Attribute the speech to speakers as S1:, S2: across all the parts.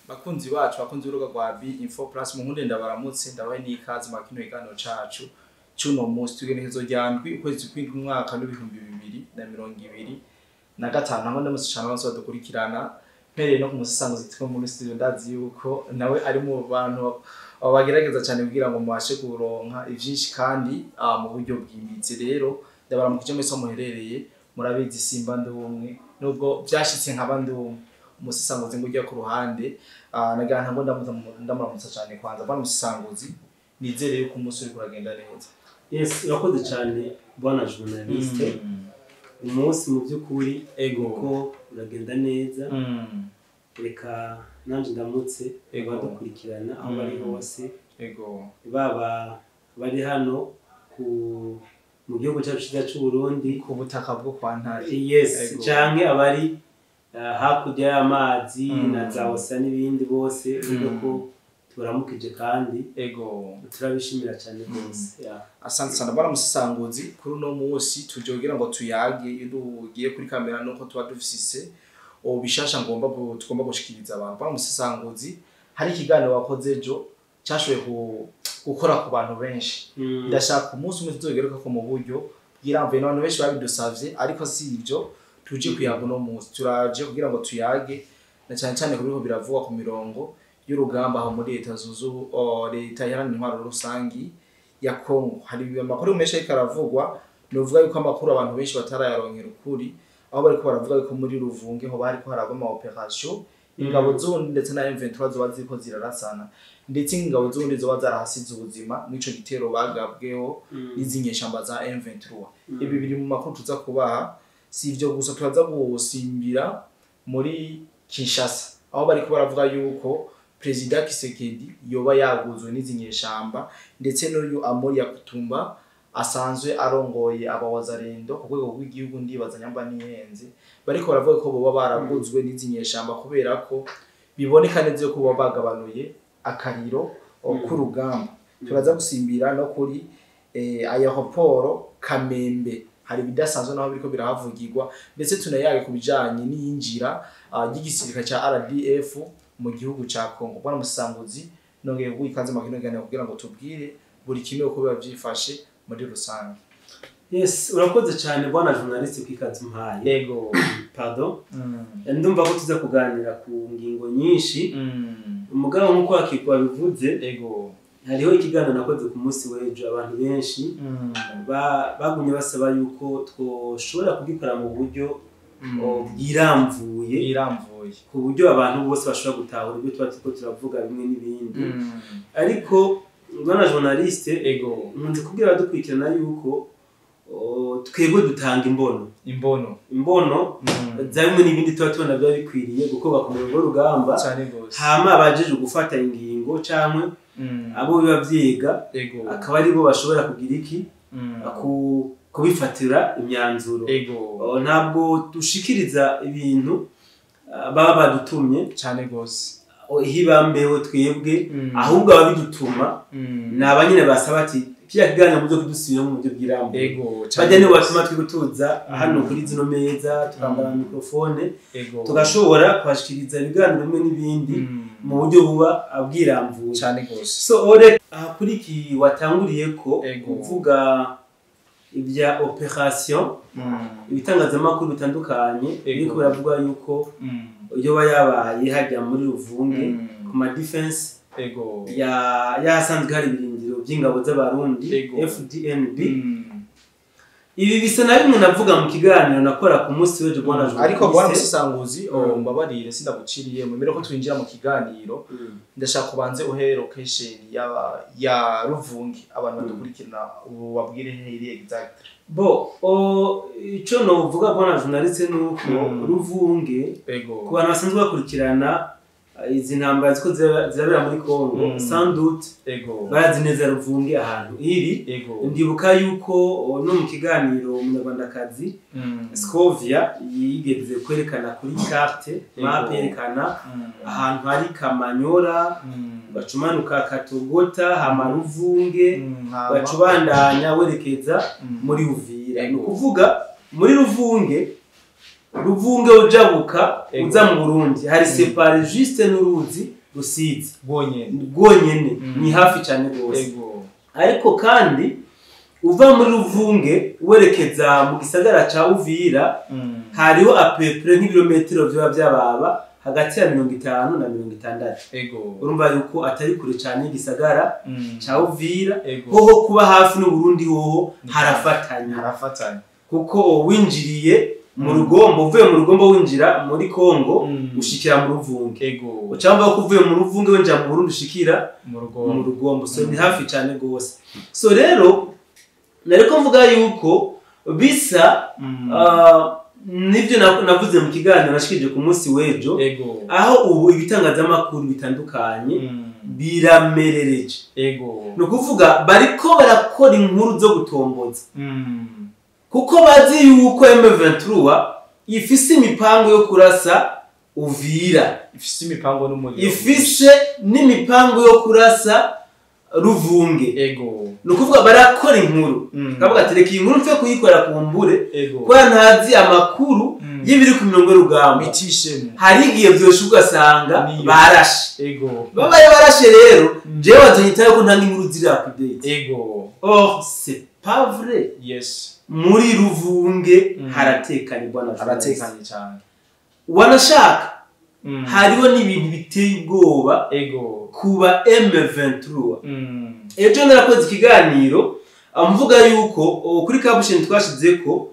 S1: Bakunzi bacu, bakunzi b'urubuga rwa B Info Plus, mu ndabaramutse, ndabahe n'ikaze mu kino kiganiro cacu c'uno munsi. Tugenekezo rya 7 ukwezi kw'indwi, umwaka w'2025. Hamwe ndamutse cane bose badukurikirana, mpereye no ku musasanguzi turi muri studio. Ndazi yuko nawe ari mu bantu bagerageza cyane kugira ngo mubashe kuronka ivyinshi kandi mu buryo bwimbitse. Rero ndabaramukije mwese aho muherereye. Murabizi, simba ndumwe, nubwo vyashitse nkaba ndumwe, umusisanguzi ngo ujya ku ruhande. Nagira ntabwo ndamuramutsa cyane. Kwanza bwana umusisanguzi, nizere yuko umunsi uriko uragenda neza.
S2: Yes, urakoze cyane bwana journaliste. Umunsi mu by'ukuri uko uragenda neza. Reka nanje ndamutse abadukurikirana aho bari hose, baba bari hano ku mu gihugu cyacu cyiza cy'u Burundi,
S1: ku butaka bwo kwa Ntare,
S2: yes, canke abari hakurya y'amazi na za osa n'ibindi bose, uburyo ko tubaramukije kandi turabishimira cyane rwose. Yeah.
S1: Asante sana bwana musisanguzi. Kuri uno munsi tuje kugira ngo tuyage. Iyo tugiye kuri kamera nuko tuba dufise bishasha ngomba tugomba gushikiriza abantu. Bwana musisanguzi, hari ikiganiro wakoze ejo cyashoboye gukora ku bantu benshi. Ndashaka umunsi umwe tuzogaruka ko mu buryo bwiramvuye, n'abantu benshi babidusavye. Ariko si ibyo tuje kuyaga uno munsi, turaje kugira ngo tuyage na cyane cyane ku biriko biravugwa ku mirongo y'urugamba aho muri leta zunze leta iharanira intwaro rusangi ya Congo. Hari amakuru menshi ariko aravugwa. Novuga yuko amakuru abantu benshi batarayaronkera ukuri, aho bariko baravuga yuko muri Ruvunge ho bariko haraba ama opération, ingabo z'Uburundi ndetse na M23 zoba ziriko zirarasana, ndetse ingabo z'Uburundi zoba zarahasize ubuzima mw'ico gitero bagabweho n'izi nyeshamba za M23. Ibi biri mu makuru tuza kubaha. Si ivyo gusa, turaza gusimbira muri Kinshasa aho bariko baravuga yuko Perezida Kisekedi yoba yaguzwe n'izi nyeshamba, ndetse n'uyu Amori Yakutumba asanzwe arongoye abawazarendo ku rwego rw'igihugu, ndibaza nyamba nihenze, bariko baravuga ko boba baraguzwe n'izi nyeshamba kubera ko biboneka neza ko boba bagabanuye akariro k'urugamba. Turaza gusimbira no kuri aéroport Kamembe, hari ibidasanzwe naho biriko birahavugirwa, ndetse tunayage ku bijanye n'iyinjira ry'igisirikare ca RDF mu gihugu ca Congo. Bwana Musanguzi, nongeye kuguha ikaze mu kino kiganiro kugira ngo tubwire buri kimwe uko biba vyifashe muri rusange.
S2: Yes, urakoze cyane bwana journaliste kwikaze umpaye. Pardon. Ndumva ko tuza kuganira ku ngingo nyinshi. Umugabo, nk'uko wakiko wabivuze, hariho ikiganiro nakoze ku munsi w'ejo, abantu benshi bagumye basaba yuko twoshobora kugikora mu buryo bwiramvuye,
S1: iramvuye,
S2: ku buryo abantu bose bashobora gutahura ibyo tuba turiko turavuga bimwe n'ibindi. Ariko bwana journaliste, nkunze kubwira abadukurikirana yuko twebwe dutanga imbono,
S1: imbono,
S2: imbono za bimwe n'ibindi tuba tubona biba bikwiriye gukorwa ku murongo w'urugamba,
S1: cyane gose,
S2: hama abajejwe gufata ingingo canke abo biba vyiga akaba aribo bashobora kugira iki, kubifatira imyanzuro. Ntabwo dushikiriza ibintu baba badutumye
S1: cyane gose,
S2: ihibambeho twebwe, ahubwo ababidutuma ni abanyine basaba ati kiriya kiganiro muze kudusubiramo mu buryo bwirambuye. Bajya nibo batuma twebwe tuza hano kuri zino meza, tukambara mikrofone, tugashobora kubashikiriza ibiganiro bimwe n'ibindi mu buryo buba bwirambuye.
S1: Cyane gose.
S2: So ore aha kuri iki watanguriye ko kuvuga ibya opération, ibitangazamakuru bitandukanye biriko biravuga yuko yoba yabaye hajya muri Ruvunge ku ma défense ya yahasanzwe hari ibirindiro by'ingabo z'Abarundi, FDNB. Ibi bisa na bimwe navuga mu kiganiro nakora ku munsi w'ejo, bwana
S1: Ariko bwana
S2: journaliste.
S1: Musasanguzi, mbabarire sindaguciriye, mwemere ko twinjira mu kiganiro. Ndashaka kubanze uhere location ya Ruvungi, abantu badukurikirana ubu babwire hehe exact.
S2: Bo ico novuga bwana journaliste nuko Ruvunge, ku bantu basanzwe bakurikirana izi ntambara ziko zirabera muri Congo, sans doute barazi neza Ruvunge ahantu iri. Ndibuka yuko no mu kiganiro Umunyarwandakazi Scovia yigeze kwerekana kuri carte map, yerekana ahantu hari Kamanyora, ugaca Katogota, hama Ruvunge, ugaca ubandanya werekeza muri Uvira. Ni ukuvuga muri Ruvunge Ruvunge ujabuka uza mu Burundi hari séparé juste n'uruzi Rusizi rwonyene, ni hafi cyane rwose. Ariko kandi uva muri Ruvunge werekeza mu gisagara ca Uvira, hariho à peu près nk'ibirometero vyoba byababa hagati ya 50 na 60. Urumva yuko atari kure cyane y'igisagara ca Uvira. Hoho kuba hafi n'u Burundi hoho harafatanye,
S1: harafatanye,
S2: kuko winjiriye mu Rugombo, uvuye mu Rugombo winjira muri Kongo, ushikira mu Ruvunge. Ucamba ko uvuye mu Ruvunge winjira mu Burundi ushikira
S1: mu
S2: Rugombo. So ni hafi cyane gose. So rero nariko mvuga yuko bisa nibyo navuze mu kiganiro nashikije ku munsi w'ejo, aho ubu ibitangazamakuru bitandukanye biramerereje. Ni ukuvuga bariko barakora inkuru zo gutomboza, kuko bazi yuko M23 ifise imipango yo kurasa Uvira,
S1: ifise imipango n'umuriro,
S2: ifise n'imipango yo kurasa Ruvunge. Ni ukuvuga barakora inkuru, kavuga ati reka iyi nkuru mfe kuyikora kumbure, kuko ntazi amakuru y'ibiri ku mirongo y'urugamba. Hari igihe vyosha ugasanga barashe. Babaye barashe rero, jewe bazonyitaho ko ntanga inkuru ziri update. Or c'est pas vrai.
S1: Yes.
S2: Muri Ruvunge haratekanye bwana,
S1: haratekanye cyane.
S2: Wanashaka hariho n'ibintu biteye ubwoba kuba M23. Ejo narakoze ikiganiro mvuga yuko kuri caption twashizeko,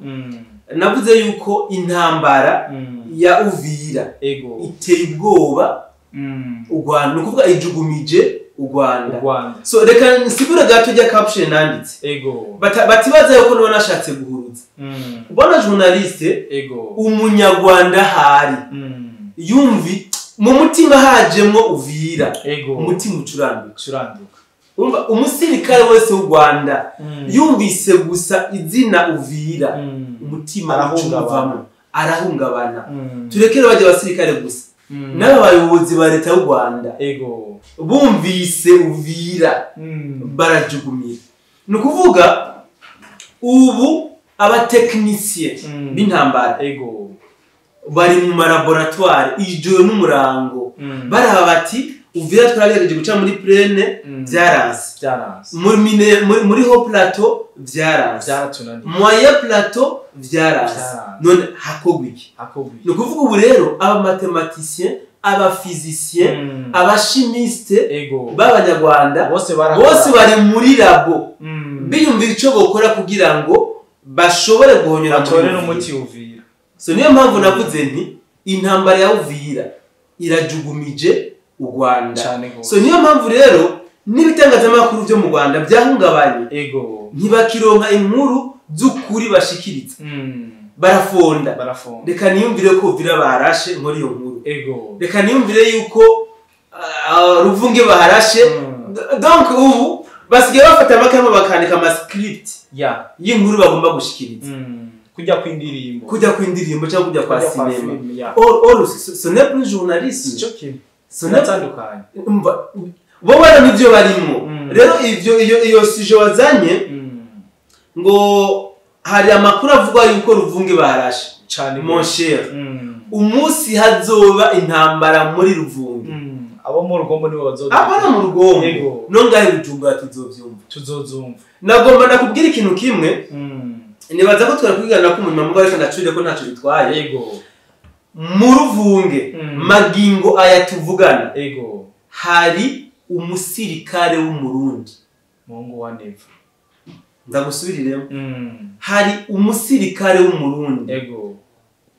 S2: navuze yuko intambara ya Uvira iteye ubwoba u Rwanda, ni ukuvuga ijugumije u Rwanda. So reka nsigure gato rya caption nanditse. Batibaza yuko niba nashatse guhuruza. Ubona journaliste umunyarwanda hari yumvi mu mutima hajemwo Uvira, umutima ucuranduka. Umva umusirikare wese w'u Rwanda yumvise gusa izina Uvira, umutima ucuruvamo, arahungabana. Turekere bajya abasirikare gusa, n'aba bayobozi ba leta y'u Rwanda bumvise Uvira barajugumira. Ni ukuvuga ubu abatekinisiye b'intambara bari mu malaboratoire ijoro n'umurango, baraba bati Uvira twagerageje guca muri plaine byaranse, muri haut plateau byaranse, moyen plateau byaranse, none hakogwa iki? Ni ukuvuga ubu rero aba mathématiciens, aba physiciens, aba chimistes b'abanyarwanda bose bari muri labo, biyumvira ico bokora kugira ngo bashobore guhonyora
S1: batore n'umuti Uvira.
S2: So niyo mpamvu navuze nti intambara ya Uvira irajugumije u Rwanda. So niyo mpamvu rero n'ibitangazamakuru byo mu Rwanda byahungabanye, ntibakironka inkuru z'ukuri bashikiriza. Barafonda. Reka niyumvire ko Uvira barashe nkora iyo nkuru. Reka niyumvire yuko Ruvunge baharashe. Donc ubu basigaye bafata amakaramu bakandika ama script y'inkuru bagomba gushikiriza.
S1: Kujya kw'indirimbo,
S2: kujya kw'indirimbo cyangwa kujya kwa sinema. Or ce n'est plus journalisme. Sinatandukanye. Bo bana nivyo barimo. Rero ivyo iyo sije wazanye ngo hari amakuru avuga yuko Ruvunge barashe
S1: cyane,
S2: mon cher. Umunsi hazoba intambara muri Ruvunge,
S1: abo mu Rugombo nibo bazobyumva.
S2: Abana mu Rugombo no ngahe Bujumbura tuzovyumva,
S1: tuzozumva.
S2: Nagomba nakubwira ikintu kimwe, nibaza ko twarakwigana ko umuntu mugabo ariko ndacurire ko ntaco bitwaye. Mu Ruvunge magingo aya tuvugana, hari umusirikare w'Umurundi,
S1: Mungu wa Neva.
S2: Ndagusubiriremo. Hari umusirikare w'Umurundi.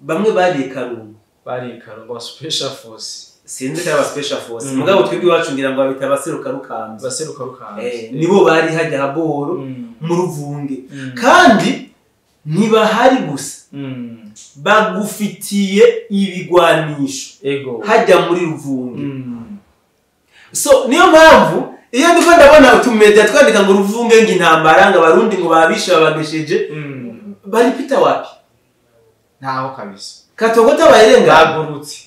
S2: Bamwe bariye Karungu,
S1: bariye Karungu special force.
S2: Sinzi ko aba special force. Mugabo twebwe iwacu ngira ngo babita abaseruka rukanzu.
S1: Baseruka rukanzu.
S2: Nibo bari hajya haboro mu Ruvunge. Kandi ntibahari gusa, bagufitiye ibigwanisho hajya muri Ruvunge. So niyo mpamvu iyo ndiko ndabona utumedia twandika ngo Ruvunge ngo intambara ngo abarundi ngo babishe babagesheje, bari pita wapi?
S1: Ntaho kabisa.
S2: Katogota bayirenga
S1: bagurutse.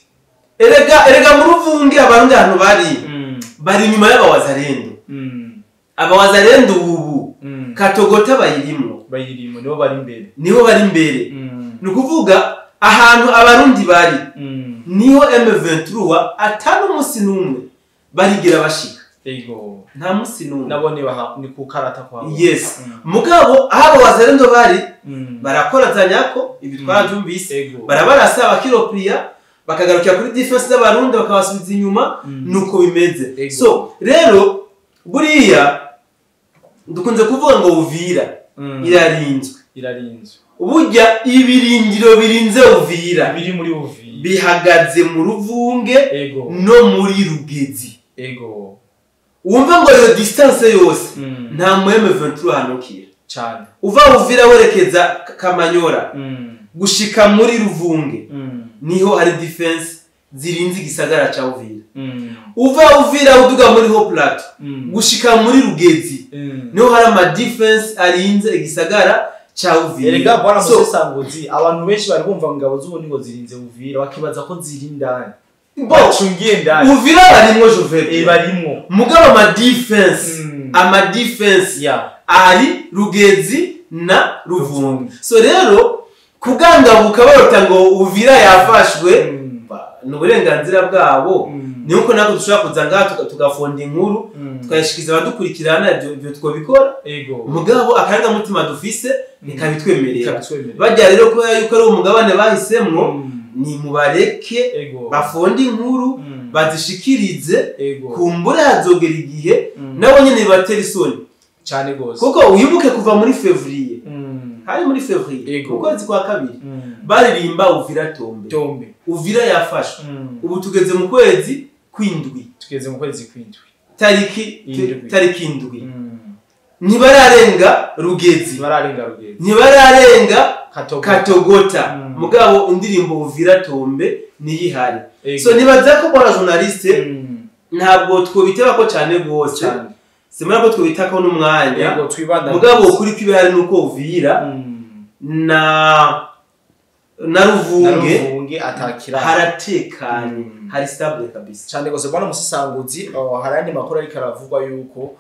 S2: Erega mu Ruvunge abarundi ahantu bari, bari inyuma y'abawazarendo. Abawazarendo ubu Katogota bayirimo,
S1: nibo bari imbere,
S2: nibo bari imbere. Ni ukuvuga Ahantu abarundi bari niho M23 atari umunsi n'umwe barigira bashika.
S1: Ego.
S2: Nta munsi n'umwe.
S1: Nabone ni ku karata kwa.
S2: Yes. Mugabo aho wazalendo bari barakora zanyako ibi twarabyumvise. Barabarasa abakiropria bakagarukira kuri defense z'abarundi bakabasubiza inyuma nuko bimeze. So rero buriya dukunze kuvuga ngo Uvira irarinzwe.
S1: Irarinzwe.
S2: Uburya ibirindiro birinze Uvira
S1: biri muri Uvira
S2: bihagaze mu Ruvunge no muri Rugezi.
S1: Ego.
S2: Wumva ngo iyo distance yose nta mu M23 hanukira.
S1: Cyane.
S2: Uva Uvira werekeza Kamanyora gushika muri Ruvunge niho hari defense zirinze igisagara ca Uvira. Uva Uvira uduga muri Haut Plateau gushika muri Rugezi niho hari ama defense arinze igisagara ca Uvira.
S1: Erega bwana musesanguzi abantu benshi bari bumva ngabo z'ubundi ngo zirinze Uvira bakibaza ko ziri indani. Bacungiye ndani.
S2: Uvira barimwo Jovet.
S1: Barimwo.
S2: Mugabo ama defense, ama defense ari Rugezi na Ruvunge. So rero kugangabuka barota ngo Uvira yafashwe n'uburenganzira bwabo ni uko nako dushobora kuza ngaha tugafonda inkuru tukayishikiza abadukurikirana ibyo twobikora. Mugabo akaranga mutima dufise nikabitwemerera. Bajya rero ko yuko ari umugabane bahisemwo ni mubareke bafonde inkuru bazishikirize kumbure hazogera igihe nabo nyene batera isoni
S1: cyane gose.
S2: Kuko wibuke kuva muri Février hari muri Février ukwezi kwa kabiri baririmba Uvira tombe. Uvira yafashwe. Ubu tugeze mu kwezi kwindwi.
S1: Tugeze mu kwezi kwindwi.
S2: Tariki indwi. Ntibararenga Rugezi. Ntibararenga Katogota. Mugabo indirimbo Uvira tombe niyihari. So nibaza ko bora journaliste ntabwo twobiteba ko cyane gose. Simara ko twibitako n'umwanya. Mugabo kuri kibihari nuko Uvira na Ruvunge
S1: atakira
S2: haratekanye hari stable kabisa
S1: cyane gose. Bwana musesanguzi hari andi makuru ariko aravugwa yuko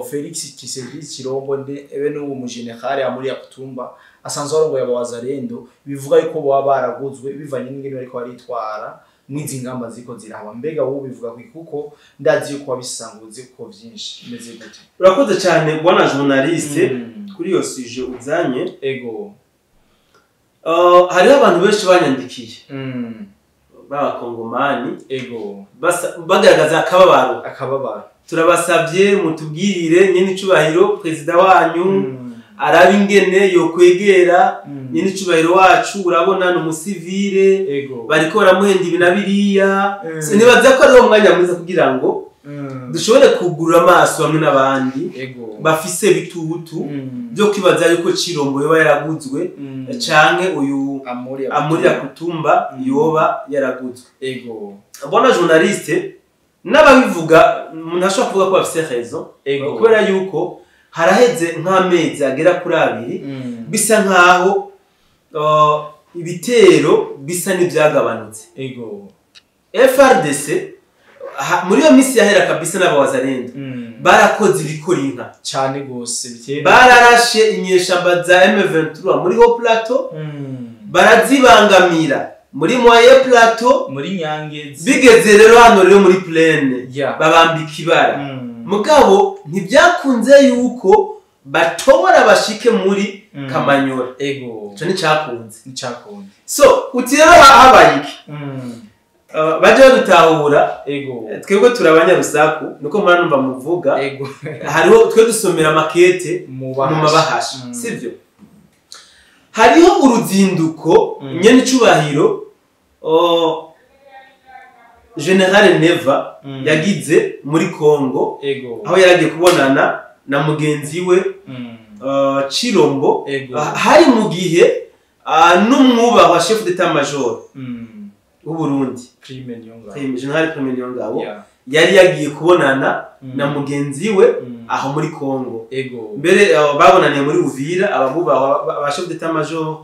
S1: Felix Tshisekedi Tshilombo ebe n'uwo mu general amuri Yakutumba asanzwe arongoye abawazarendo bivuga yuko baba baraguzwe bivanye n'ingene bariko baritwara mwizi ngamba ziko ziraba. Mbega wowe bivuga kuko ndazi yuko wabisanguze uko vyinshi imeze gute?
S2: Urakoze cyane bwana journaliste kuri iyo sujet uzanye.
S1: Ego.
S2: Hariho abantu benshi banyandikiye b'abakongomani.
S1: Ego.
S2: Bagaragaza akababaro. Turabasabye mutubwirire nyene icubahiro president wanyu araba ingene yokwegera nyene icubahiro wacu urabona ni umusivile bariko baramuhenda ibi na biriya. Nibaza ko ari umwanya mwiza kugira ngo dushobore kugurura amaso bamwe n'abandi bafise bitutu byo kwibaza yuko Tshilombo yoba yaraguzwe canke uyu Amuri Yakutumba yoba yaraguzwe.
S1: Ego.
S2: Bona journaliste n'ababivuga umuntu ashobora kuvuga ko bafise raison kubera yuko haraheze nk'amezi agera kuri abiri bisa nkaho ibitero bisa n'ibyagabanutse.
S1: Ego.
S2: FRDC muri iyo misi yahera kabisa n'abawazarendo barakoze ibikora inka
S1: cyane gose biteye.
S2: Bararashe inyeshamba za M23 muri Haut Plateau barazibangamira muri Moyen Plateau
S1: muri Nyangezi
S2: bigeze rero hano rero muri plaine babambika ibara. Mugabo ntibyakunze yuko batobora bashike muri Kamanyora.
S1: Ego.
S2: Ico nticakunze. So uti rero habaye iki? Baje badutahura.
S1: Ego.
S2: Twebwe turabanyarusaku nuko muranumva muvuga.
S1: Ego.
S2: Hariho twe dusomera makete mu mabahasha sivyo? Hariho uruzinduko nyene icubahiro General Neva yagize muri Kongo.
S1: Ego.
S2: Aho yaragiye kubonana na mugenzi we Tshilombo. Hari mu gihe n'umwubahwa chef d'état major w'Uburundi General Prime Niyongabo yari yagiye kubonana na mugenzi we aho muri Kongo. Mbere babonaniye muri Uvira ababubahwa ba chef d'état major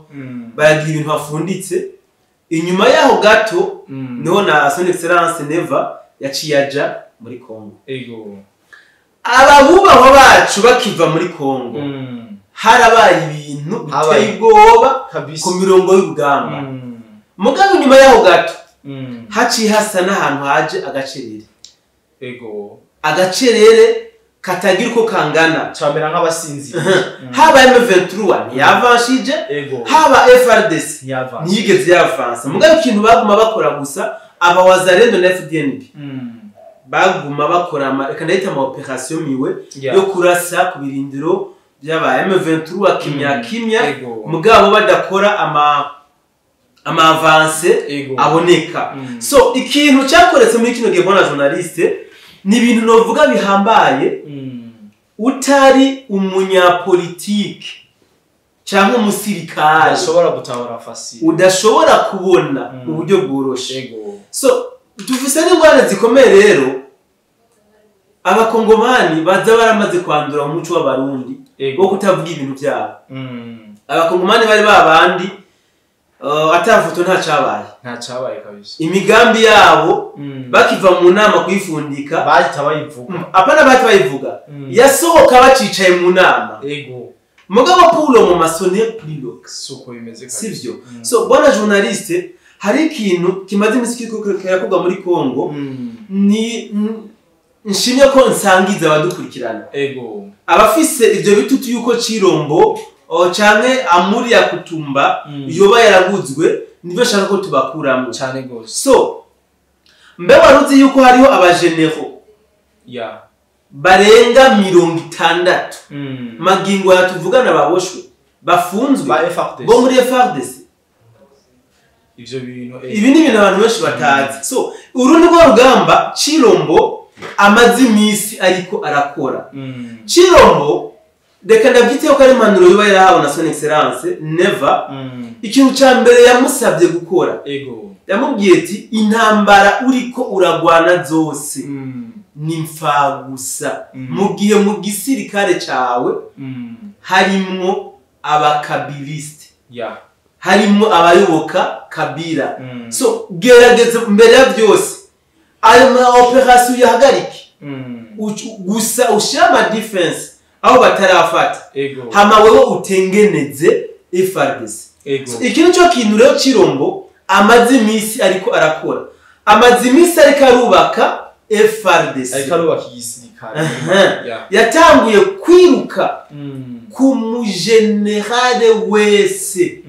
S2: baragira ibintu bafunditse. Inyuma yaho gato niho na Son Excellence Neva yaciye aja muri Kongo.
S1: Ego.
S2: Ababubahwa bacu bakiva muri Kongo harabaye ibintu biteye ubwoba ku mirongo y'urugamba. Mugabo nyuma yaho gato haciye hasa n'ahantu haje agacerere.
S1: Ego.
S2: Agacerere katagira uko kangana.
S1: Camera nk'abasinzi.
S2: Haba M23 ntiyavanshije, haba FARDC ntiyigeze yavansa. Mugabo ikintu baguma bakora gusa aba Wazalendo na FDNB. Baguma bakora reka ndahita ama operation miwe yo kurasa ku birindiro by'aba M23 kimya kimya, mugabo badakora ama avance aboneka. So ikintu cyakoretse muri kino gihe bona journaliste ni ibintu novuga bihambaye. Utari umunyapolitike cyangwa umusirikare
S1: udashobora gutahura facile,
S2: udashobora kubona mu buryo bworoshe. So dufise n'ingorane zikomeye rero. Abakongomani baza baramaze kwandura umuco w'abarundi wo kutavuga ibintu byabo. Abakongomani bari babandi atafoto nta cabaye,
S1: nta cabaye kabisa.
S2: Imigambi yabo bakiva mu nama kuyifundika
S1: bahita bayivuga.
S2: Apana bahita bayivuga, yasohoka bacicaye mu nama.
S1: Ego.
S2: Mugabo Paulo mu masone plus
S1: suko bimeze kabisa,
S2: sivyo? So bwana journaliste, hari ikintu kimaze imisi kirakorwa muri Kongo. Ni nshimye ko nsangiza abadukurikirana.
S1: Ego.
S2: Abafise ivyo bitutu yuko Cirombo canke Amuri ya Kutumba yoba yaraguzwe, nivyo shaka ko tubakuramo
S1: cyane gose.
S2: So mbe waruzi yuko hariho abagenero barenga 60 magingo yatuvugana baboshwe bafunzwe bo muri FARDC.
S1: Ivyo bintu
S2: ibi ni ibintu abantu benshi batazi. So uru ni rwo rugamba Cirombo amaze imisi ariko arakora. Cirombo reka ndabyiteho ko ari impanuro yoba yarahawe na Son Excellence Neva. Ikintu ca mbere yamusabye gukora, yamubwiye ati intambara uriko uragwana zose ni mfagusa mu gihe mu gisirikare cawe harimwo abakabiliste, harimwo abayoboka Kabila. So gerageza mbere ya byose ayo ma operation yahagarike, gusa ushira ama defense aho batarafata, hama wewe utengeneze FARDC. So, iki nico kintu rero Cirombo amaze imisi ariko arakora, amaze imisi ariko arubaka FARDC,
S1: ariko arubaka igisirikare.
S2: Yatanguye kwiruka ku mugenerale wese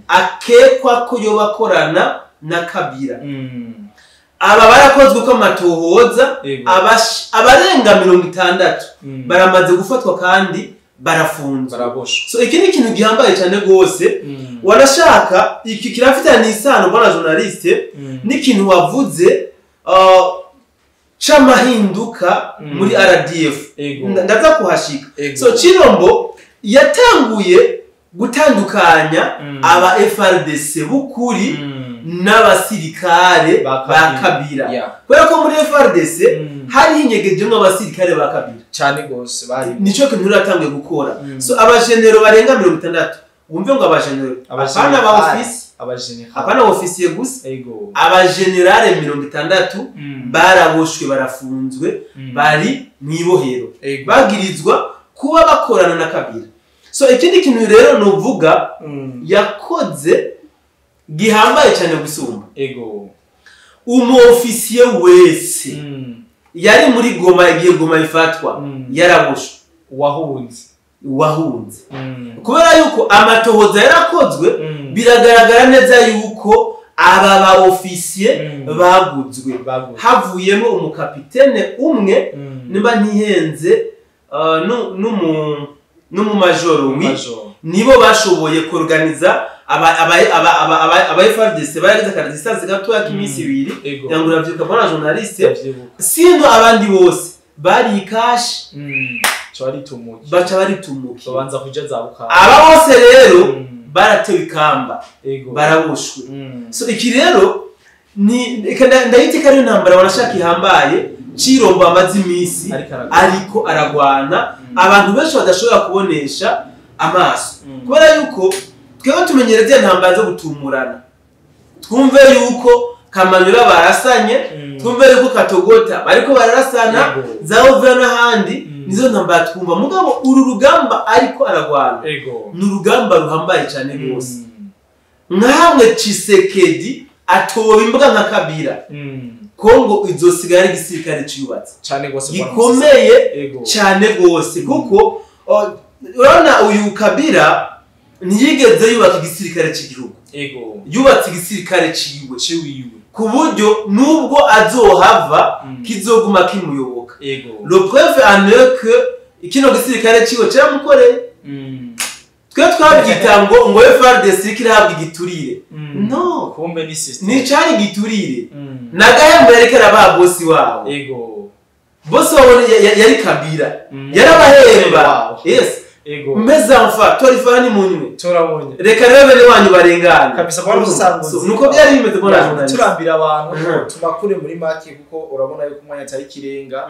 S2: akekwa ko yoba akorana na Kabila. Aba barakozwe ko amatohoza, abarenga 60 baramaze gufatwa kandi barafunzwe. So iki ni ikintu gihambaye cyane gose. Wanashaka iki kirafitanye isano bwana journaliste n'ikintu wavuze c'amahinduka muri RDF. Ndaza kuhashika. So Cirombo yatanguye gutandukanya aba FARDC bukuri n'abasirikare ba Kabila. Kubera ko muri FARDC hari hinyegejemwo abasirikare ba Kabila
S1: cyane gose bari,
S2: nico kintu uratanguye gukora. So abagenero barenga 60, wumve ngo abagenero, apana ba office, apana officier gusa, abagenerale 60 baraboshwe barafunzwe bari mwibohero, bagirizwa kuba bakorana na Kabila. So ikindi kintu rero novuga yakoze gihambaye cyane gusumba, umu officier wese yari muri Goma igiye Goma ifatwa yaraboshwe, wahunze. Kubera yuko amatohoza yarakozwe, biragaragara neza yuko aba ba officier baguzwe, havuyemo umukapitene umwe nimba ntihenze n'umumajoro nibo bashoboye kuorganiza aba FARDC baragize ka resistance gatoya k'imisi ibiri. Yangura vyuka bona journaliste, sino abandi bose bari cash baca baritumuki
S1: babanza kuja za Bukavu.
S2: Aba bose rero baratewe ikamba, baraboshwe. So iki rero ni ndayiteka ari intambara wanashaka ihambaye. Cirombo amaze imisi ariko aragwana, abantu benshi badashobora kubonesha amaso, kubera yuko twebwe tumenyereze intambara zo gutumurana. Twumve yuko Kamanyura barasanye, twumve yuko Katogota bariko bararasana, za Uvira n'ahandi, nizo ntambara twumva. Mugabo uru rugamba ariko aragwana ni urugamba ruhambaye cyane rwose. Nkamwe Tshisekedi atoba imbuga nka Kabila, Kongo izosigara igisirikare cyubatse
S1: cyane gose,
S2: gikomeye cyane gose, kuko urabona uyu Kabila ntiyigeze yubaka igisirikare cy'igihugu, yubatse igisirikare ciwe ku buryo nubwo azohava kizoguma kimuyoboka. Le preuve en est que kino gisirikare ciwe cyamukoreye. Twe twabyita ngo FARDC kirahabwa igiturire. No,
S1: kumbe ni system.
S2: Ni cari igiturire. Nagahembo yariko arabaha bosi wabo.
S1: Ego.
S2: Bosi wabo yari Kabila. Yarabahemba. Yes.
S1: Ego.
S2: Mbeza mfa torifani munywe.
S1: Turabonye.
S2: Reka rero bene wanyu barengana.
S1: Kabisa kwa rusanguzi.
S2: Nuko byari bimeze ko na journalist.
S1: Turambira abantu tumakure muri make kuko urabona yuko umwanya atari kirenga.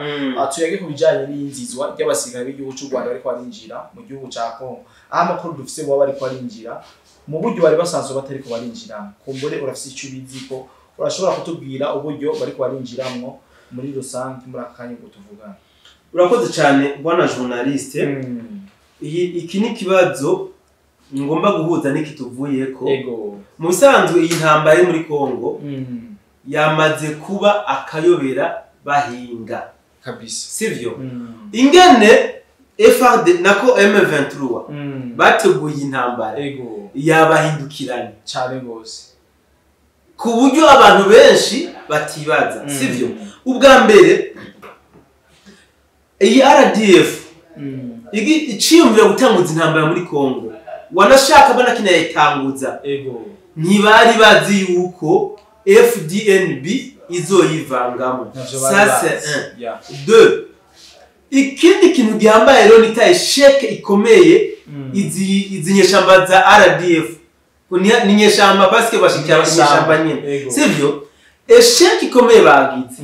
S1: Tuyage kubijanye n'inzizwa ry'abasirikare b'igihugu cy'u Rwanda bariko barinjira mu gihugu ca Kongo. Aho amakuru dufise bo bariko barinjira mu buryo bari basanzwe batariko barinjira. Kumbure urafise icyo ubiziko, urashobora kutubwira uburyo bariko barinjiramwo muri rusange muri aka kanya tuvugana.
S2: Urakoze cyane bwana journaliste. Iki ni kibazo ngomba guhuza n'ikituvuyeko.
S1: Ego.
S2: Mu bisanzwe iyi ntambara iri muri Kongo yamaze kuba akayobera bahinga.
S1: Kabisa.
S2: Sivyo? Ingene FRD nako M23 bateguye intambara.
S1: Ego.
S2: Yabahindukiranye
S1: cyane gose.
S2: Ku buryo abantu benshi batibaza, sivyo? Ubwa mbere iyi RDF iciyumvira gutanguza intambara muri Kongo, wanashaka bana kinayitanguza.
S1: Ego.
S2: Ntibari bazi yuko FDNB izoyivangamo. Ça c'est un. Deux. Ikindi kintu gihambaye rero nita échec ikomeye izi nyeshamba za RDF. Ni nyeshamba parce que bashikira nyeshamba nyene. Sivyo? Échec ikomeye bagize.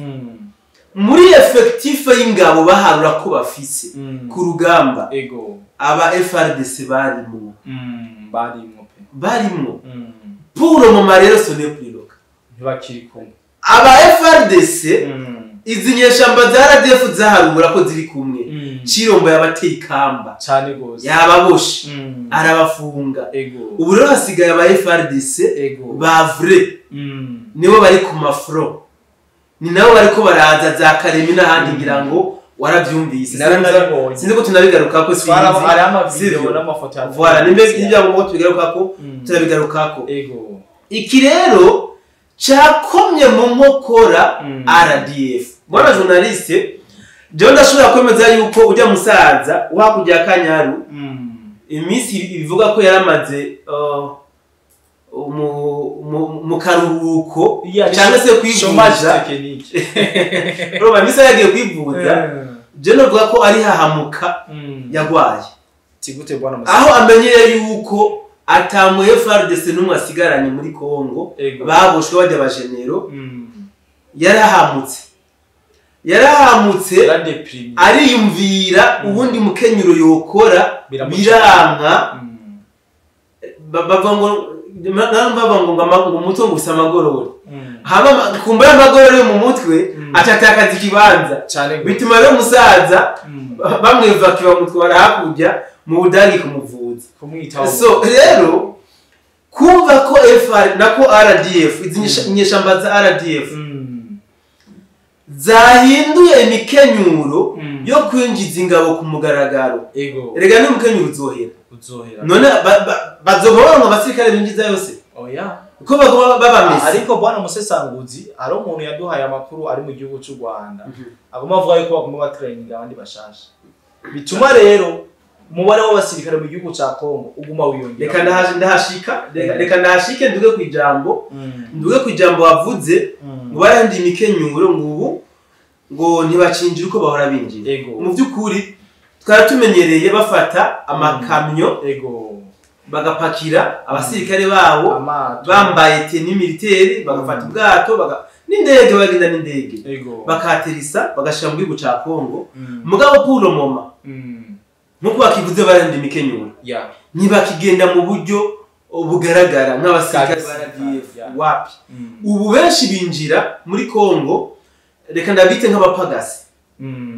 S2: Muri effectif y'ingabo baharura ko bafise ku rugamba.
S1: Ego.
S2: Aba FARDC barimo.
S1: Barimo pe.
S2: Barimo. Pour le moment rero ce n'est plus le cas.
S1: Ntibakiri kumwe.
S2: Aba FARDC izi nyeshamba za RDF zaharura ko ziri kumwe. Chirombo yabateye ikamba.
S1: Cyane gose.
S2: Yababoshe. Arabafunga.
S1: Ego.
S2: Ubu rero hasigaye aba FARDC ba vrai. Nibo bari ku mafro. Ni nabo bariko baraza za Karemi n'ahandi ngira ngo warabyumvise. Sinzi ko tunabigarukako, sinzi.
S1: Ari ama video n'amafoto ya.
S2: Voilà, nimbe ibyangombwa tubigarukako, turabigarukako.
S1: Ego.
S2: Iki rero cyakomye mu nkokora RDF. Bwana journaliste, jewe ndashobora kwemeza yuko ujya musaza wakujya Kanyaru, iminsi ivuga ko yaramaze mu karuhuko cyangwa se kwivuza. Urumva iminsi yagiye kwivuza, je novuga ko ari hahamuka yagwaye.
S1: Tigute bwana musaza.
S2: Aho amenyeye yuko atamu FARDC n'umwe asigaranye muri Kongo baboshwe bajya bajenero, yarahamutse. Yarahamutse ariyumvira ubundi mukenyuro yokora biranka. Bava ngo narumva ngo umutungo gusa amagorore. Hama kumbura amagorore mu mutwe acatakaza ikibanza. Bituma rero musaza bamweva kibamutwara hakurya mu Budagi kumuvuza. So rero kumva ko FR nako RDF izi nyeshamba za RDF zahinduye imikenyuro yo kwinjiza ingabo ku mugaragaro.
S1: Ego.
S2: Erega ni umukenyuro uzohera.
S1: Uzohera.
S2: None bazoba ngo abasirikare binjiza yose.
S1: Oya.
S2: Uko bagoma babamese.
S1: Ariko bwana musesanguzi ari umuntu yaduhaye amakuru ari mu gihugu cy'u Rwanda. Agoma avuga yuko bagoma batraining abandi bashasha. Bituma rero umubare w'abasirikare mu gihugu ca Kongo uguma wiyongera.
S2: Reka reka ndahashike nduge kwijambo. Nduge kwijambo wavuze ngo barandi imikenyuro ngubu ngo ntibacinjira uko bahora binjira. Mu byukuri twari tumenyereye bafata amakamyo
S1: ego
S2: bagapakira abasirikare babo bambaye tenue militaire, bagafata ubwato n'indege bagenda n'indege bakaterisa bagashira mu gihugu ca Kongo. Mugabo pour le moment nkuko bakivuze barandi imikenyuro ntibakigenda mu buryo bugaragara nk'abasirikare ba RDF wapi. Ubu benshi binjira muri Kongo reka ndabite nk'abapagasi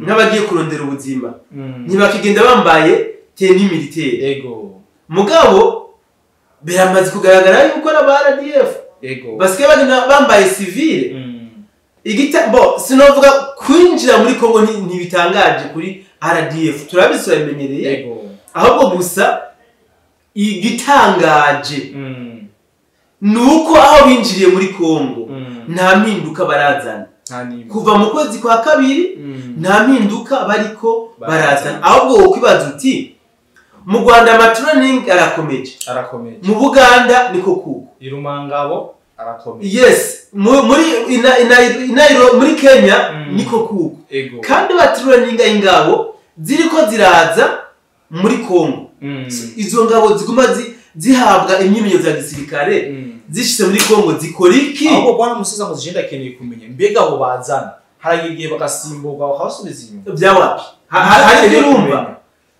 S2: nk'abagiye kurondera ubuzima, ntibakigenda bambaye tenue militaire.
S1: Ego.
S2: Mugabo Biramaze kugaragara yuko ari aba RDF.
S1: Ego.
S2: Basigaye bagenda bambaye civile. Igita bo sinovuga kwinjira muri Kongo ntibitangaje kuri RDF, turabizi turabimenyereye.
S1: Ego.
S2: Ahubwo gusa igitangaje nuko aho binjiriye muri Kongo nta mpinduka barazana. Kuva mu kwezi kwa kabiri nta mpinduka bariko barazana. Ahubwo wokwibaza uti mu Rwanda amatraining arakomeje. Mu Buganda niko kuko.
S1: Irumangabo arakomeje.
S2: Yes, muri muri Kenya niko kuko. Kandi batraininga ingabo ziriko ziraza muri Kongo. So, izo ngabo ziguma zihabwa imyimenyerezo ya gisirikare zishitse muri Kongo zikora iki?
S1: Ahubwo bwana Musiza ngo zigenda akeneye kumenya mbega abo bazana haragiye bagasimburwa bakabasubiza inyuma.
S2: Byawapi? Hari turumva.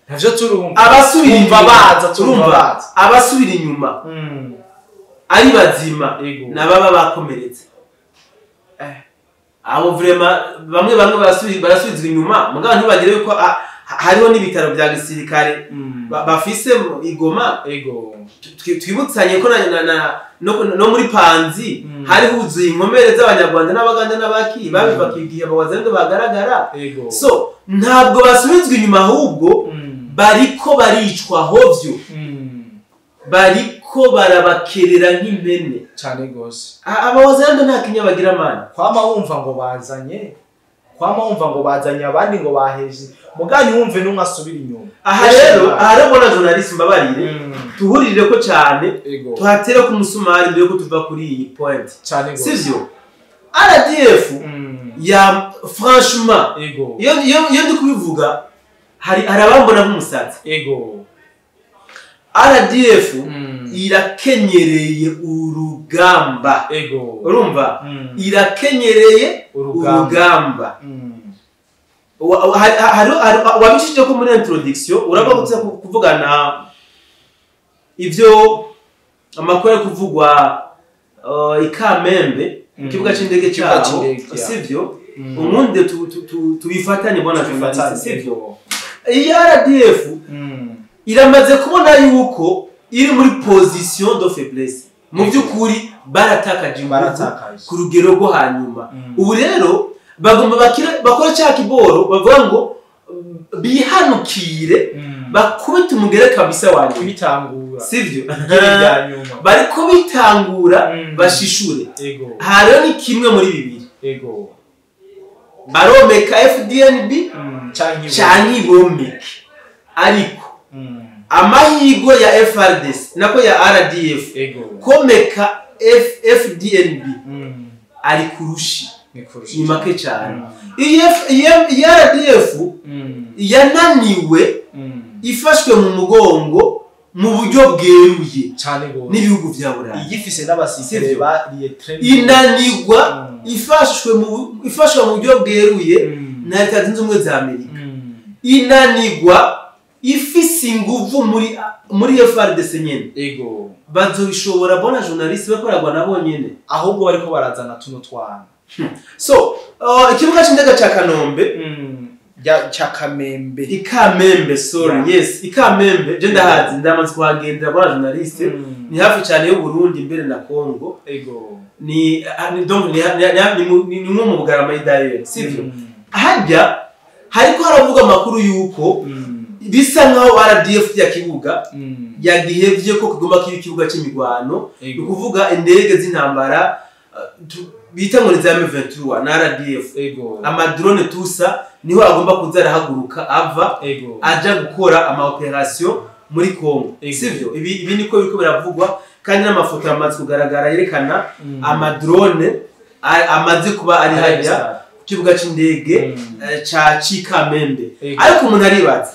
S1: Ntavyo turumva.
S2: Abasubira inyuma
S1: baza turumva baza.
S2: Abasubira inyuma ari bazima nababa bakomeretse. Abo vraiment bamwe barasubizwa inyuma mugabo ntibagire yuko hariho n'ibitaro bya gisirikare bafise igoma.
S1: Ego.
S2: Twibutsanye ko no muri Panzi hari huzuye inkomere z'abanyarwanda n'abaganda n'abaki babivakiye abawazendo bagaragara. So ntabwo basubizwa inyuma ahubwo bariko baricwa hovyo. Bariko barabakerera nk'impene
S1: cyane gose.
S2: Abawazendo nta kinya bagira mani.
S1: Kwama wumva ngo bazanye, kwama wumva ngo bazanye abandi ngo baheje, mugani wumve numwe asubira inyuma.
S2: Aha rero bona journaliste mbabarire tuhurire ko cyane tuhatere ku musumari mbere ko tuva kuri iyi point
S1: cyane gose.
S2: Sivyo? RDF ya franchement iyo ndi kubivuga hari arabambona nk'umusazi.
S1: Ego.
S2: RDF irakenyereye urugamba.
S1: Ego.
S2: Urumva? Irakenyereye urugamba. Wabicishije ko muri introduction urabagutse kuvugana ivyo amakuru kuvugwa ikamembe ikibuga c'indege cyaho, sivyo? Umunde tubifatanye bona journaliste, sivyo? Iyi RDF iramaze kubona yuko iri muri position de faiblesse. Mu byukuri baratakaje ku rugero rwo hanyuma. Ubu rero bagomba bakora cya kiboro bavuga ngo bihanukire bakubita umugere kabisa wanyu
S1: bitangura,
S2: sivyo? Bariko bitangura bashishure. Hariho ni kimwe muri bibiri.
S1: Ego.
S2: Baromeka FDNB canke ibomeke. Ariko amahirwe ya FRDC nako ya RDF komeka FDNB ari kurushi ni make cyane. Iyi RDF yananiwe ifashwe mu mugongo mu buryo bweruye n'ibihugu vya Burayi
S1: igifise n'abasirikare bariye training
S2: inanirwa ifashwe mu buryo bweruye na Leta Zunze Ubumwe za Amerika. Inanirwa ifise inguvu muri FRDC nyene.
S1: Ego.
S2: Bazobishobora bona journaliste bakoragwa nabo nyene
S1: ahubwo bariko barazana tuno twana.
S2: So ikibuga c'indege ca Kanombe
S1: ca Kamembe
S2: Ikamembe, sorry, yes, Ikamembe je ndahazi ndamaze kuhagendera bona journaliste. Ni hafi cyane y'u Burundi imbere na Kongo.
S1: Ego.
S2: Ni donc ni mu Bugarama d'ailleurs, sivyo? Hajya hariko haravuga amakuru yuko bisa nkaho RDF ya kibuga yagihevye ko kigomba kiba ikibuga c'imigwano, ukuvuga indege z'intambara bita ngo ni za M23 na RDF. Ama drone tusa niho agomba kuza arahaguruka ava aja gukora ama operation muri Kongo, sivyo? Ibi niko biriko biravugwa kandi n'amafoto amaze kugaragara yerekana ama drone amaze kuba ari hajya kibuga c'indege ca Cikamembe. Ariko umuntu aribaza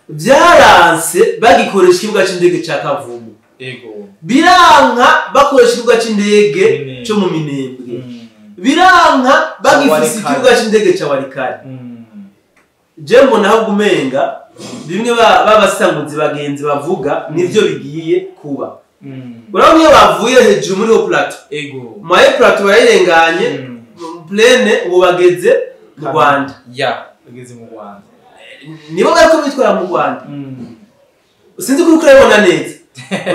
S2: byaranse bagikoresha ikibuga c'indege ca Kavumu.
S1: Ego.
S2: Biranka bakoresha ikibuga c'indege cyo mu Minembwe. Biranka bagifise ikibuga c'indege ca Warikare. Je mbona aho gumenga bimwe babasanguzi bagenzi bavuga nivyo bigiye kuba. Urabona iyo bavuye hejuru muri haut plateau.
S1: Ego.
S2: Maye plateau barayirenganye plene ubu bageze mu Rwanda.
S1: Ya, bageze mu Rwanda.
S2: Nibo bariko bitwara mu Rwanda. Sinzi ko urabona neza.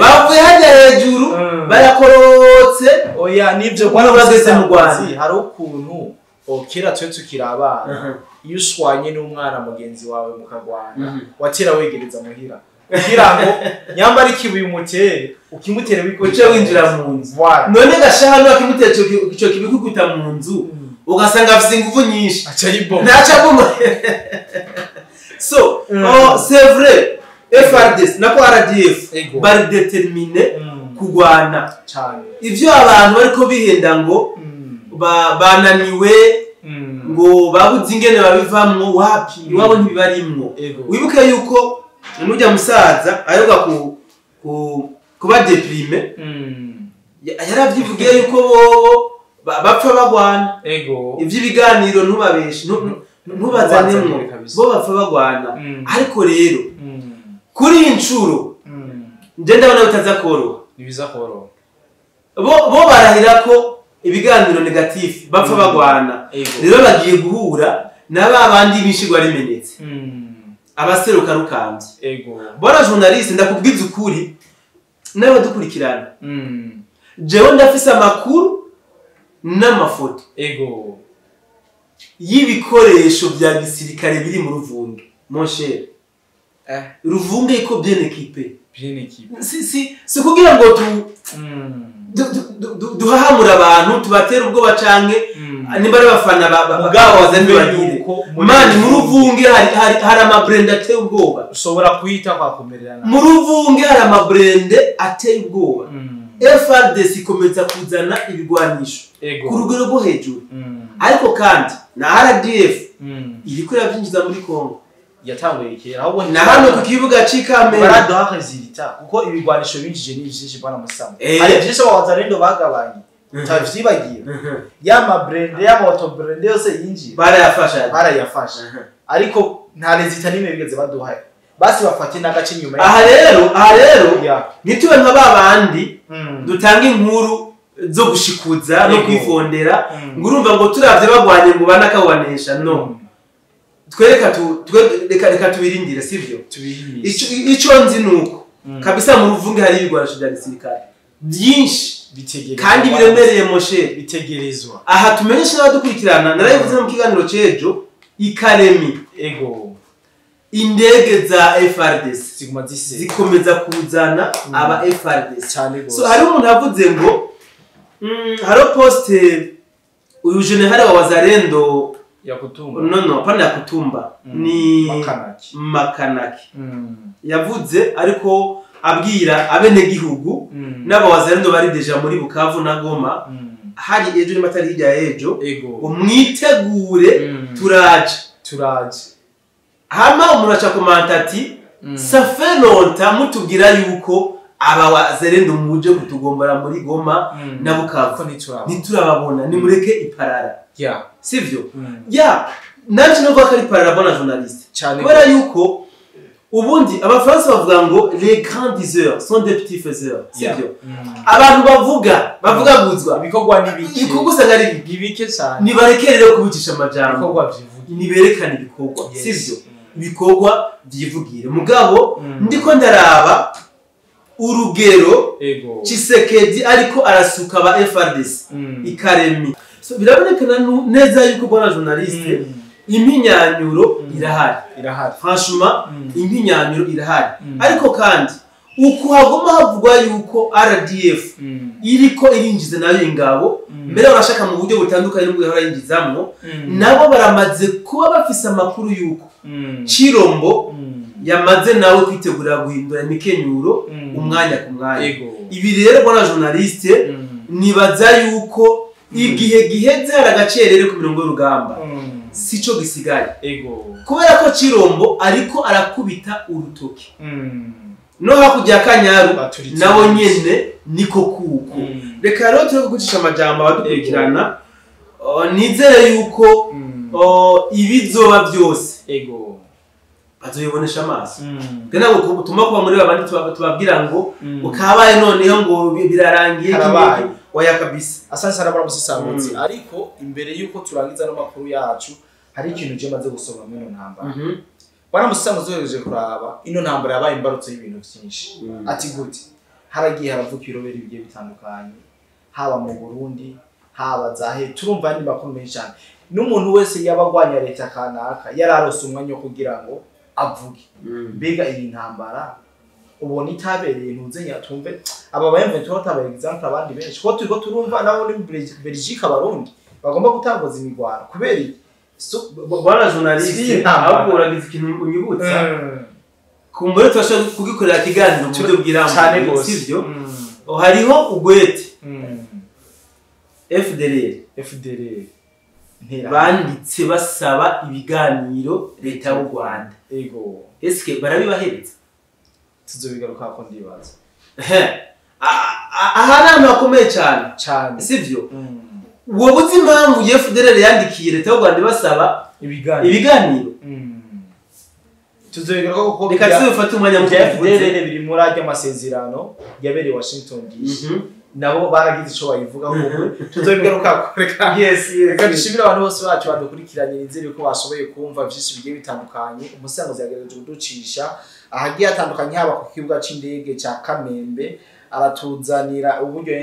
S2: Bavuye hajya hejuru barakorotse.
S1: Oya nivyo
S2: bwana bageze mu Rwanda.
S1: Hari ukuntu okera twe tukiri abana, iyo ushwanye n'umwana mugenzi wawe mukagwana, watera wegereza muhira kugira ngo nyambara ikibuye umutere, ukimutere
S2: wikoce winjira mu nzu. None gashaha no akimutera ico kibikukuta mu nzu, ugasanga afise ingufu nyinshi,
S1: aca yiboma,
S2: naca boma. So c'est vrai, FARDC nako RDF bari déterminé kugwana
S1: cyane.
S2: Ivyo abantu bariko bihenda ngo bananiwe ngo babuze ingene babivamwo, wapi iwabo ntibibarimwo. Wibuke yuko nujya musaza ayoga kuba déprime, yaravyivugiye yuko bobo bapfa bagwana. Ivy'ibiganiro ntubabeshe, ntubazanemo, bo bapfa bagwana. Ariko rero kuri incuro nje ndabona bitaza koroha.
S1: Nibiza koroha.
S2: Bo barahira ko ibiganiro negatif bapfa bagwana. Rero bagiye guhura na bandi bishigwa rimenetse, abaseruka rukambye. Bora journaliste, ndakubwiza ukuri nawe dukurikirana. Jewe ndafise amakuru n'amafoto y'ibikoresho bya gisirikare biri mu Ruvunge. Mon cher, Ruvunge iko bien équipé.
S1: Bien équipé.
S2: Si kugira ngo duhahamura abantu tubatera ubwoba canke nimba ari abafana babaza ntibagire. Mani mu Ruvunge hari amabrende ateye ubwoba.
S1: Ushobora kuyita kwakomererana.
S2: Mu Ruvunge hari amabrende ateye ubwoba. FARDC ikomeza kuzana ibigwanisho ku rugero rwo hejuru. Ariko kandi na RDF iriko iravyinjiza muri Kongo.
S1: Yatanguye kera ahubwo
S2: na hano ku kibuga c'ikamera
S1: baraduha resultat kuko ibigwanisho binjije ni byinshi bwana Musamu. Hari byinshi abawazalendo bagabanye utavyibagira. Ya ma brand ya auto brand yose yinjiye barayafasha. Ariko nta resultat nimwe bigeze baduhaye. Basi bafate n'agace nyuma.
S2: Aha rero nitube nka babandi dutanga inkuru zo gushikuza no kwifondera ngo urumva ngo turavye bagwanye ngo banakawanesha. No, twereka reka tubirindire, sivyo? Ico nzi nuko kabisa mu Ruvunge hari ibigwanisho bya gisirikare byinshi kandi biremereye moshe,
S1: bitegerezwa.
S2: Aha tumenyesha n'abadukurikirana, narabivuze mu kiganiro c'ejo, Ikaremi indege za FARDC zikomeza kuzana aba FARDC. So hari umuntu avuze ngo haro poste uyu general wa Wazalendo
S1: Yakutumba.
S2: No, pana Yakutumba. Ni Makanaki. Yavuze ariko abwira abenegihugu n'aba Wazalendo bari deja muri Bukavu na Goma. Hari ejo n'amatari hirya ejo. Umwitegure turaje. Hama umuntu aca komanta ati ça fait longtemps mutubwira yuko aba Wazalendo muje kutugombora muri Goma na Bukavu ntiturababona, nimureke iparara. Sivyo? Nanje no ko ari parara bona journaliste. Kubera yuko ubundi abafaransa bavuga ngo les grands diseurs sont des petits faiseurs. Sivyo? Abantu bavugaguzwa
S1: ibikorwa nibiki,
S2: ibikorwa usanga ari
S1: bibike cyane.
S2: Nibareke rero kubicisha amajambo,
S1: ibikorwa vyivugira,
S2: niberekane ibikorwa. Sivyo? Ibikorwa vyivugire. Mugabo ndiko ndaraba urugero Tshisekedi ariko arasuka ba FARDC Ikaremi. So birabonekana neza yuko bwana journaliste impinyanyuro irahari. Franchement impinyanyuro irahari. Ariko kandi uko hagoma havugwa yuko RDF iriko irinjiza nayo ingabo, mbere barashaka mu buryo butandukanye n'ubwo yahora yinjizamwo, nabo baramaze kuba bafise amakuru yuko Chirombo yamaze nawe kwitegura guhindura imikenyuro umwanya ku mwanya. Ibi rero bwana journaliste nibaza yuko igihe giheze hari agacerere ku mirongo y'urugamba, sico gisigaye. Kubera ko Chirombo ariko arakubita urutoki no hakurya Kanyaru nabo nyene niko kuko. Reka rero turi kugucisha amajambo abadukurikirana, nizere yuko ibizoba byose bazobibonesha amaso. Kandi ntabwo utuma kuba muri babandi tubabwira ngo ukabaye noneho ngo birarangiye oya kabisa.
S1: Asante sana bwana Musesanguzi. Ariko imbere yuko turangiza no makuru yacu hari ikintu je maze gusoma mwino ntambara. Bwana Musango zohereje kuraba ino ntambara yabaye imbarutso y'ibintu byinshi. Ati gute haragiye haravuka ibiroberi bigiye bitandukanye, haba mu Burundi, haba zahe, turumva andi makuru menshi cyane. N'umuntu wese yabagwanya leta kanaka yararose umwanya wo kugira ngo avuge. Mbega iyi ntambara ubona itabereye ntuzenya tumve aba ba M23 tabaye example abandi benshi ko turiko turumva nabo muri Belgique abarundi bagomba gutanguza imigwano kubera iki?
S2: Bwana journaliste, ahubwo uragize ikintu unyibutsa. Kumbure turashobora kugikorera ikiganiro mu buryo bwirambuye, sivyo? Hariho ugwete FDLR banditse basaba ibiganiro leta y'u Rwanda.
S1: Ego.
S2: Eske barabibahereza?
S1: Tuzobigaruka ko ndibaza.
S2: Aha ni ahantu hakomeye cyane
S1: cyane,
S2: sivyo? Wowe uzi impamvu FDLR yandikiye leta y'u Rwanda basaba ibiganiro?
S1: Tuzobigaruka ko
S2: reka tuzofate umwanya mu
S1: FDLR biri muri ajya amasezerano yabereye Washington DC. Nabo baragize ico bayivuga ko tuzobigaruka reka.
S2: Yes.
S1: Reka dushimire abantu bose bacu badukurikiranye, nizere ko bashoboye kumva byinshi bigiye bitandukanye. Umusango yagerageje kuducisha ahagiye hatandukanye, haba ku kibuga c'indege ca Kamembe, aratuzanira uburyo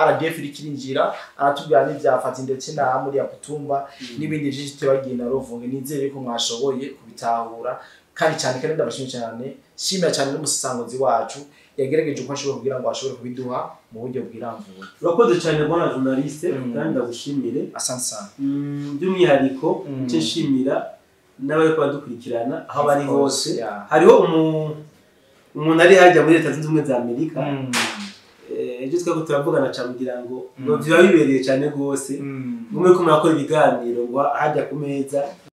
S1: RDF irikirinjira, aratubwira n'ivyafata ndetse na muri ya Kutumba n'ibindi byinshi tubagiye na Ruvunge. Nizere ko mwashoboye kubitahura kandi cyane, kandi ndabashimiye cyane, shimira cyane n'umusangozi wacu yagerageje uko ashobora kugira ngo ashobore kubiduha mu buryo bwirambuye.
S2: Urakoze cyane bwana journaliste, kandi ndagushimire.
S1: Asante sana.
S2: By'umwihariko nce nshimira n'abari badukurikirana aho bari hose. Hariho umuntu ari hajya muri Leta Zunze Ubumwe za Amerika, ejo twako turavugana cyane kugira ngo biba bibereye cyane rwose, mumwe ko murakora ibiganiro ngo hajya ku meza